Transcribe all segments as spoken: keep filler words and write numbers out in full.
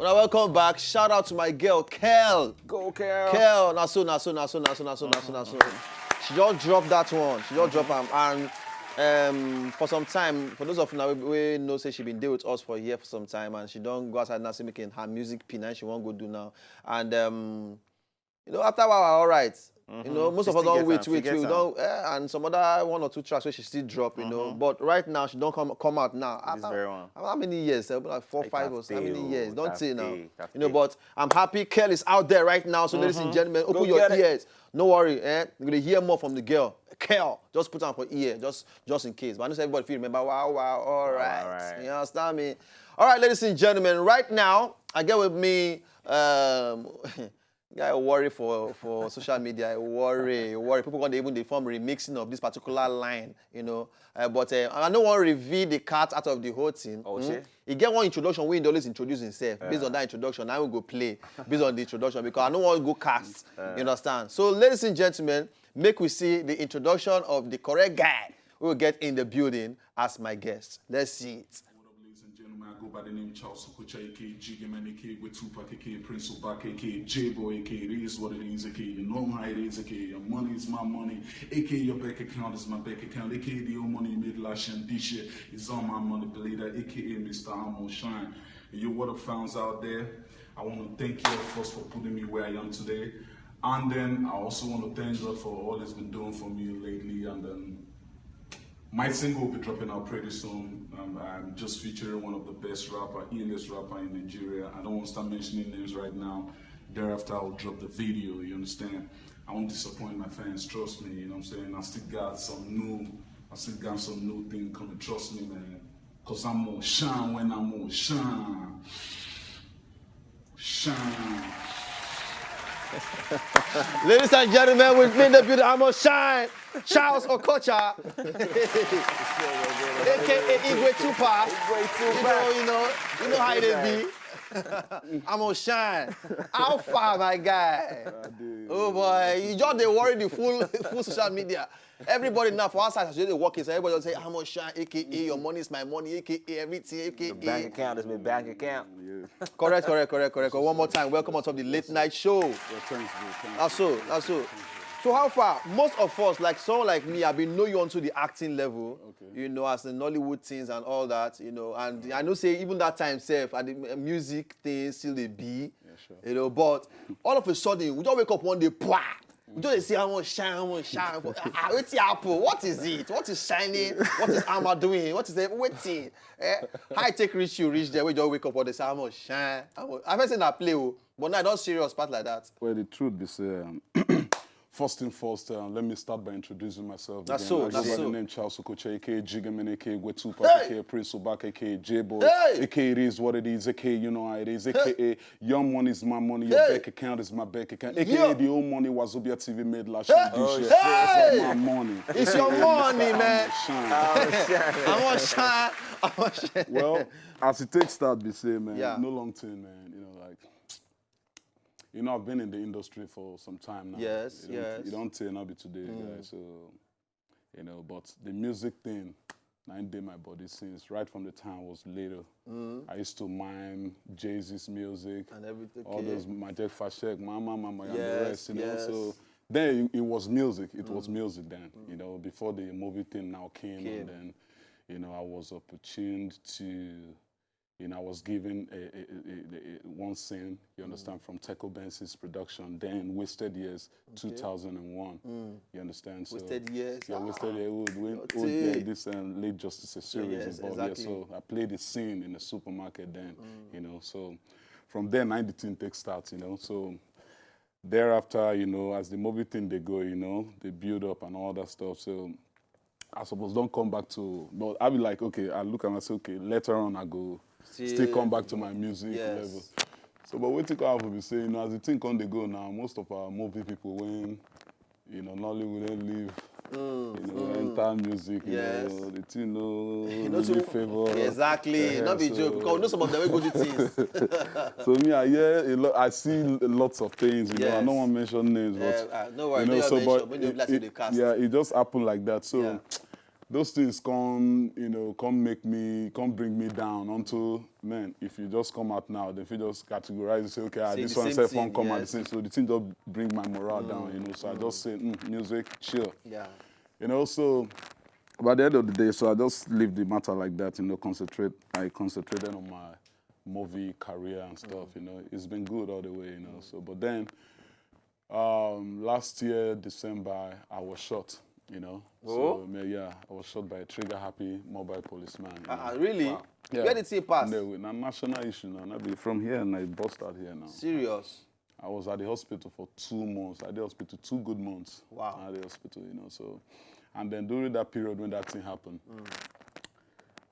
Una welcome back. Shout out to my girl, Kel. Go, Kel. Kel, na so, na so, na so, na so, na so, na so, na so. She just dropped that one. She just dropped am. And um, for some time, for those of you wey know say she been dey with us for here for some time, and she don go outside now, say making her music pin, and she wan go do now. And um, you know, after a while, all right. You know, most of us don wait, wait, wait. We don, eh, and some other one or two tracks wey she still drop, you know. But right now, she don come come out now. After, very one. How many years? Eh, like four, It five have or so. How many failed, years? Don have tey now. failed, have You know, failed. But I'm happy Kel is out there right now. So, ladies and gentlemen, open Go your get it. ears. No worry, eh? We're gonna hear more from the girl. Kel, just put on for ear, just just in case. But I know say everybody feel remember. Wow, wow, all right. All right. You understand me? All right, ladies and gentlemen, right now, I get with me um guy worry for for social media. I worry, worry. People gonna even dey form remixing of this particular line, you know. Uh, but uh, I don't want to reveal the cat out of the whole thing. Oh, Hmm? shey? He get one introduction wey he dey always introduce himself. Based on that introduction, I will go play based on the introduction because I don't want to go cast. You understand? So, ladies and gentlemen, make we see the introduction of the correct guy we will get in the building as my guest. Let's see it. What up, ladies and gentlemen? I go by the name Charles Okocha, aka Jiggy Man, aka with Tupac, aka Prince Obaka, aka J Boy, aka it is what it is, aka you know how it is, aka your money is my money, aka your bank account is my bank account, aka the old money you made last year and this year is all my money, believe that, aka Mister Amo Shine. You what up, fans out there? I want to thank you first for putting me where I am today. And then I also want to thank God for all he's been doing for me lately. And then my single will be dropping out pretty soon. Um, I'm just featuring one of the best rapper, illest rapper in Nigeria. I don't want to start mentioning names right now. Thereafter, I'll drop the video, you understand? I won't disappoint my fans, trust me, you know what I'm saying? I still got some new, I still got some new thing coming, trust me, man. Cause I'm gonna shine when I'm gonna shine. Shine. Ladies and gentlemen, with me in the building, I'm gonna shine. Charles Okocha, A K A Igwe Tupac. You know, you know, you know how it be. I'm gonna shine. How far, my guy? Oh boy, you just dey worry the full full social media. Everybody now for outside as you dey work is everybody just say I'm gonna shine, A K A your money is my money, A K A everything, A K A Bank account is my bank account. Correct, correct, correct, correct. One more time, welcome on top the late night show. Well, thanks, bro. Thanks. That's so, that's so. So how far? Most of us, like someone like me, I been know you onto the acting level, Okay. you know, as the Nollywood things and all that, you know, and I know say even that time self, and the music thing still dey be, Yeah, sure. you know, but all of a sudden, we just wake up one day, pwah! We just dey say, I want shine, I want shine. Ah, wetin happen? What is it? What is shining? What is Ama doing? What is everything? Eh? How I take reach you, reach there, we just wake up one day, say, I want shine. I want, I first say na play, oh, but now I don serious part like that. Well, the truth be say, um, first thing first, um, let me start by introducing myself. That's again. so, I that's go by so. The name Charles Okocha, A K A Jigga Man, A K A Gwe Tupac, Hey! A K A Prince Obaka, A K A J Boy, Hey! A K A it is what it is, A K A you know how it is, A K A your money is my money, your Hey! Bank account is my bank account, A K A Yeah! The old money was Obia T V made last Hey! year, this year Hey! is all my money. It's your A K A money, Mister man. Shine. I want shine. I want shine. Well, as it takes start, be say, man, Yeah. no long thing, man. You know, like, you know, I've been in the industry for some time now. Yes, you don't, yes. You don't tell not be today, guys. So, you know, but the music thing, I did my body since right from the time I was little. I used to mime Jay-Z's music, And everything, all okay. Those Majek Fashek, Mama Mama, and Yes, the rest, you know. Yes. So then it, it was music. It was music then, you know, before the movie thing now came, Came. And then, you know, I was opportuned to, you know, I was given a, a, a, a, a one scene, you understand, from Teco Benson's production, then Wasted Years, two thousand and one. You understand? So, Wasted Years. Yeah, Ah. Wasted Years. Old, when, Your old, yeah, take. This um, late Justice a series Yes, involved. Exactly. Yeah, so I played a scene in a supermarket then, you know. So from then, I the thing take start, you know. So thereafter, you know, as the movie thing they go, you know, they build up and all that stuff. So I suppose don't come back to, but I be like, okay, I look and I say, okay, later on I go still, Still come back to my music Yes. Level. So, but wetin come happen be say, you know, as the thing come dey go now, most of our movie people when, you know, Nollywood they leave you know, enter music, you Yes. know, the thing no You know, really so- favor. Exactly. Yeah, Not be so- joke. Because we know some of them will go do things. So me, I hear a lot. I see lots of things. You know, I Yes. don't want to mention names, but Uh, uh, no worry. you know, No, so mention. but When you it- last in it- the cast. yeah, it just happened like that. So Yeah. those things come, you know, come make me, come bring me down onto, man, if you just come out now, then if you just categorize and say, okay, ah, Say this the one same self thing, won't come out the yes. same. So the thing just bring my morale down, you know. So I just say, mm, music, chill. Yeah. You know, so by the end of the day, so I just leave the matter like that, you know, concentrate. I concentrated on my movie career and stuff, you know. It's been good all the way, you know. So, but then, um, last year, December, I was shot, you know. So, Oh. me- yeah, I was shot by a trigger happy mobile policeman. You Ah, know. Really? Yeah. Where did he pass? No, na national issue now. Not be from here and I bust out here now. Serious. I was at the hospital for two months. I did hospital two good months. Wow. At the hospital, you know. So, and then during that period when that thing happened,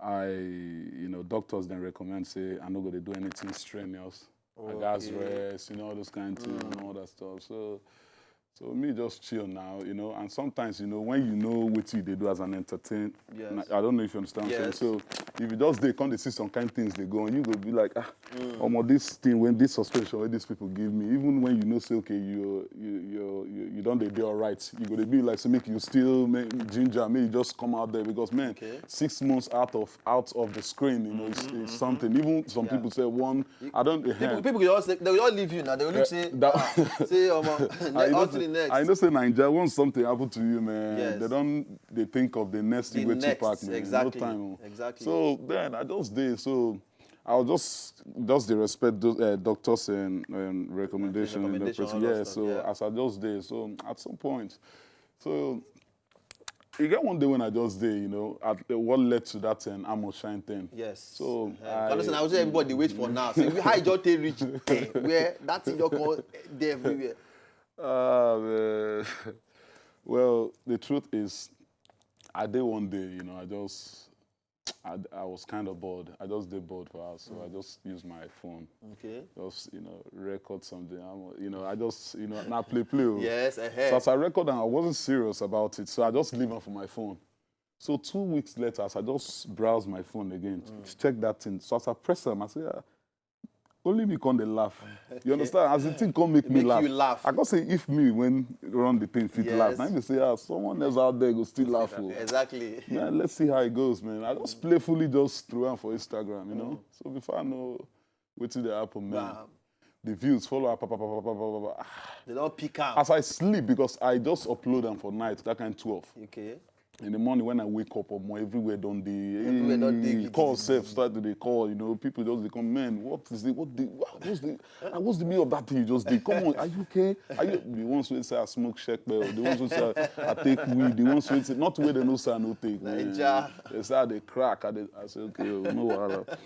I, you know, doctors then recommend say I no go dey do anything strenuous. I gas Okay. rest, you know, all those kind of things and all that stuff. So, so me just chill now, you know. And sometimes, you know, when you know what you they do as an entertain, Yes. na- I don't know if you understand. what I'm Yes. saying. So if you just they come, they see some kind of things they go on, you go be like, ah, omo, this thing when this suspension where these people give me, even when you know say okay, you you you you, you don't they be all right, you go to be like, so make you still make ginger, make you just come out there because man, Okay. six months out of out of the screen, you know, it's, it's something. Even some Yeah. people say one, I don't. People, people will just, they will just leave you now. They will look say, That- ah, say, um, I on know, to the next. I know say Naija, once something happened to you, man, Yes. they don't they think of the next The thing where to next, pack, man. exactly, No time. Oh. exactly. So then I just did. So I was just just the respect those uh, doctors and, and recommendation. and the Recommendation, person. all those Yeah. stuff, So yeah. as I just did, so at some point, so you get one day when I just did, you know, at the, what led to that and Amo Shine thing. Yes. So Uh, I- I say everybody wait for now. So how you just take reach there, where that thing just come there everywhere. Uh, man. Well, the truth is, I did one day, you know, I just, I, I was kind of bored. I just did bored for us, so I just used my phone, Okay. just you know, record something. I'm, you know, I just you know, not play play. Oh. Yes, ahead. So as I record, and I wasn't serious about it, so I just leave it for my phone. So two weeks later, as I just browse my phone again, check that thing. So as I press them, I say, ah, only me can they laugh. You understand? As the thing come make me Make laugh. You laugh. I can say if me when run the thing fit laugh. Yes. Now you say, ah, someone else out there go still laugh. Oh. Exactly. Yeah, let's see how it goes, man. I just playfully just threw on for Instagram, you know. So before I know what did happen, man. Wow. The views follow up, up, up, up, up, up, up, up. Ah, They don't pick up. As I sleep, because I just upload them for night, that kind twelve. Okay. In the morning when I wake up, omo, everywhere don dey. Everywhere don dey Hey, gidigidi. Call self start to dey call. You know, people just dey come. Man, what is the what the what was the ah, what's the meaning of that thing you just did? Come on, are you okay? Are you the ones who say I smoke shekpe, the ones who say I take weed, the ones who say not where they know say I no take. Man. Naija. They say they crack. I, dey, I say okay, oh, no wahala.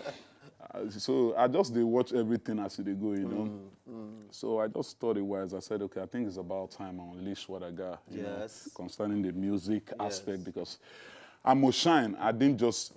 Uh, so I just dey watch everything as e dey go, you know. So I just thought it wise. I said, okay, I think it's about time I unleash what I got, you know, Yes. concerning the music Yes. aspect because I must shine. I didn't just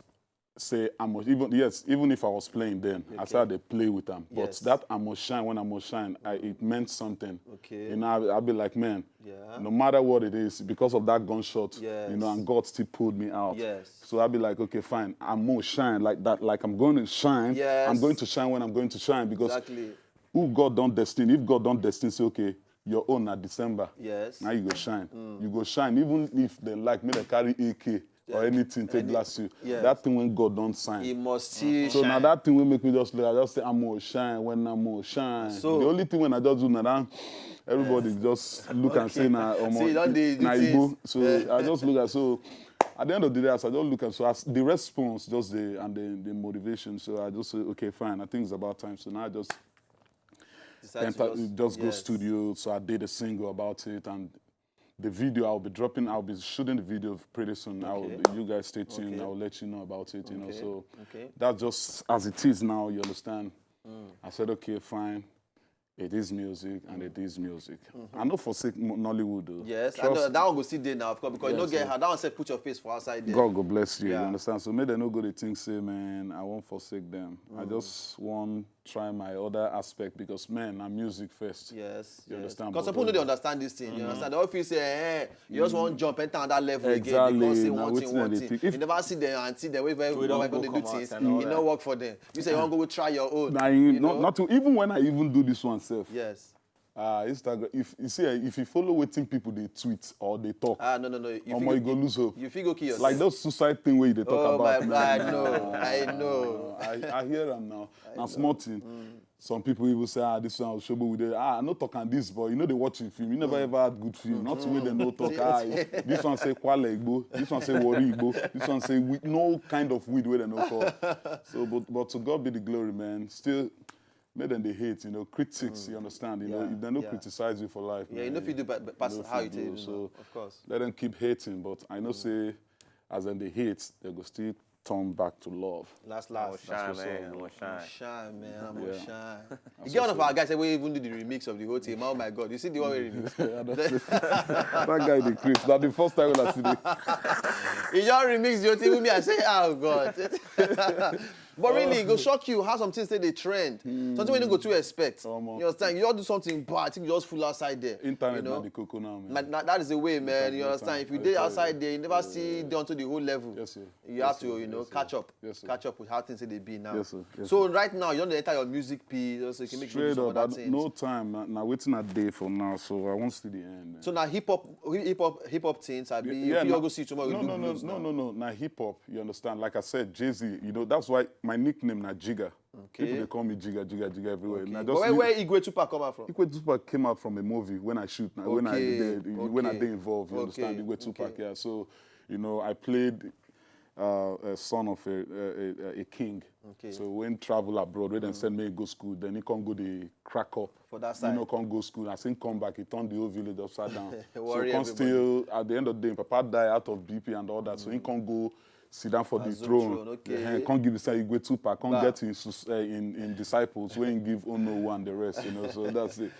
say I must even yes, even if I was playing then, I said I dey play with them. But Yes. That I must shine when I must shine, I, it meant something. Okay. You know, I, I'd be like, man, Yeah. no matter what it is, because of that gunshot, Yes. you know, and God still pulled me out. Yes. So I'd be like, okay, fine, I'm gonna shine like that. Like I'm going to shine. Yes. I'm going to shine when I'm going to shine because Exactly. who God don't destine, if God don't destine, say, okay, your own at December. Yes. Now you go shine. You go shine even if they like me, they carry A K or Yeah. anything, take Any- blast you. yes. That thing when God don't sign. He must see. So now Shine. That thing will make me just like I just say I'm gonna shine when I'm gonna shine. So- The only thing when I just do now, that everybody just look and say na So you omo don't dey na do Igbo. things. So I just look at so at the end of the day, as I just look at so as the response just the and the, the motivation. So I just say okay, fine. I think it's about time. So now I just Decide to enter, just go yes. Studio. So I did a single about it and the video I'll be dropping, I'll be shooting the video pretty soon. I'll, Okay. you guys stay tuned. Okay. I'll let you know about it. You know, Okay. so Okay. That's just as it is now. You understand? Mm. I said, okay, fine. It is music and it is music. I no forsake Mo- Nollywood though. Yes, I know that one go still dey now, of course, because you no Yes, get yes. Her. That one sef put your face for outside there. God go bless you. You Yeah. Understand? So make dem no go dey think say, man, I won't forsake them. I just want try my other aspect because, man, I'm music first. Yes. You yes. Understand? Because But some people no dey don't- Understand this thing. You understand? They all feel say, eh, you just want jump enter another level again. Exactly. Because say Na one thing, wetin one dem dey thing. think. You If- never see them until they wey So we very don like go they do come out things. and all It no that. Work for them. You say you wan go try your own. Na you you, know? not, not to, even when I even do this one self. Yes. Ah, Instagram. If you see, eh, if you follow wetin people dey tweet or dey talk, Ah, no, no, no. You omo, you go lose hope. You fit go kill yourself. Like those suicide thing where you dey talk Oh my about. God, I man. know, I know. I, I hear am now. Na small thing. Some people even say, ah, this one Oshobo we dey. Ah, I no talk am this, but you know they watching film. You never ever had good film. Not the way they no talk. Ah, this one say Kwale Igbo. This one say Warri Igbo. This one say with no kind of weed where they no call. So, but but to God be the glory, man. Still, make them they hate. You know, critics. You understand? You know, Yeah, if they no yeah. criticize you for life, Yeah, you man, no fit do ba- ba- pass no how fit you take do. do. So Of course. let them keep hating, but I know say as in they hate, they go still turn back to love. Last, I'm gonna last. shine, what's man. up, I'm bro. gonna shine. Shine, man. I'm gonna Yeah. shine. You That's get one of what's our guys say we even do the remix of the whole thing. Oh my God. You see the one we remix. That guy dey craze. That's the first time when I see this. He just remix the whole thing with me. I say, oh God. But really, it go shock you how some things say they trend. Something we no go too expect. Omo. You understand? You just do something bad, things just full outside there. Internet you know? na the coco now, man. Na, na, that is the way, man. You Internet, understand? If you internet. Dey outside there, you never see down to the whole level. Yes, sir. You have to, you know, catch up, Yes, sir. catch up with how things say they be now. Yes, sir. Yes, So right now, you don dey enter your music piece, also you can make you do Straight some up, other I, things. No time. Na, na waiting a day for now, so I won't see the end. Man. So now hip hop, hip hop, hip hop things. I be, Yeah, if you na- go see tomorrow, no, you do no, no, blues no, now. no, no. Now hip hop, you understand? Like I said, Jay Z. You know that's why my nickname na Jigga. Okay. People they call me Jigga, Jigga, Jigga everywhere. Okay. Now But just where, leave- where Igwe Tupac come out from? Igwe Tupac came out from a movie when I shoot, now, when I Okay, did, when I okay, did involved, you understand okay, Igwe Tupac, okay. Yeah. So, you know, I played uh, a son of a, a, a, a king. Okay. So when travel abroad, when they send me go school, then he can't go the crack up. For that He side. No can't go school. I think come back, he turned the whole village upside down. So Worry can't everybody. Still at the end of the day, Papa die out of B P and all that, so he can't go sit down for the As a throne. Throne, okay. Yeah, can't give his Igwe Tupac, can't Bah. Get his, uh, in, in disciples when he give Ono one the rest. You know, so that's it.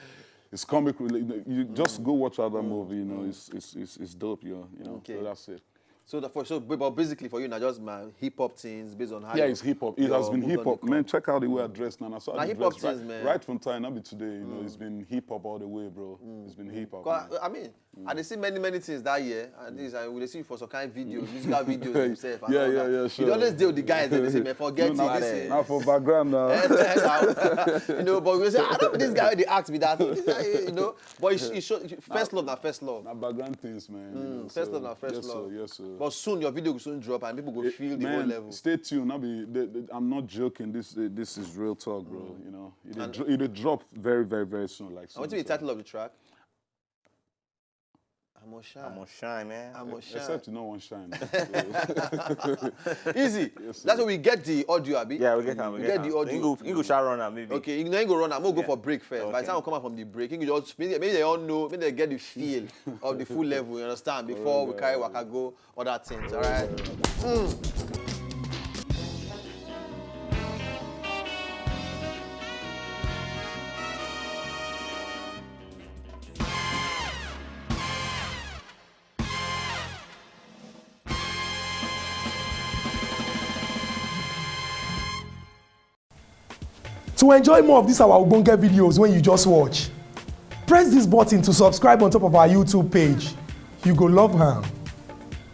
It's comic relief. You just go watch other movie. You know, it's, it's it's it's dope. You know, you know. Okay. So that's it. So the, for so, but basically for you now, just my hip hop things based on how. Yeah, you- it's hip hop. It your has been movement hip hop, dey man. come. Check out the way I dress now. I saw Na how the hip hop dress right, things, man. Right from time, not be today. You know, it's been hip hop all the way, bro. It's been hip hop. 'Cause Man. I, I mean, I dey see many many things that year, and this I will see you for some kind of video, musical videos himself. And Yeah, all yeah, that. yeah, You sure. dey always deal with the guys and they say, man, forget No, it. na- This is Now for background now. you know, but we say, I don't be this guy wey dey act with that. This guy, you know, but it's, it's show, first love na first love. Na background things, man. You know, First so, love na first yes, love. Sir, yes, sir. But soon your video will soon drop and people go feel the Man, whole level. Stay tuned. Not be, the, the, I'm not joking. This uh, this is real talk, bro. You know, it dey dro- it dey drop very, very, very soon. Like And what's the soon, so. Title of the track? I'm gonna shine. I'm gonna shine, man. I'm gonna shine. Except you no one shine. Easy. Yes, That's why we get the audio, abi. Yeah, we get time. We We get get time. the audio. You go, you go shall run am, maybe. Okay, you know you go run. I'm gonna go Yeah. For break first. By the Okay. Time we come out from the break, you just maybe, maybe they all know, maybe they get the feel of the full level. You understand? Before we carry waka go other things. All right. To enjoy more of these our ogbonge videos when you just watch, press this button to subscribe on top of our YouTube page. You go love am.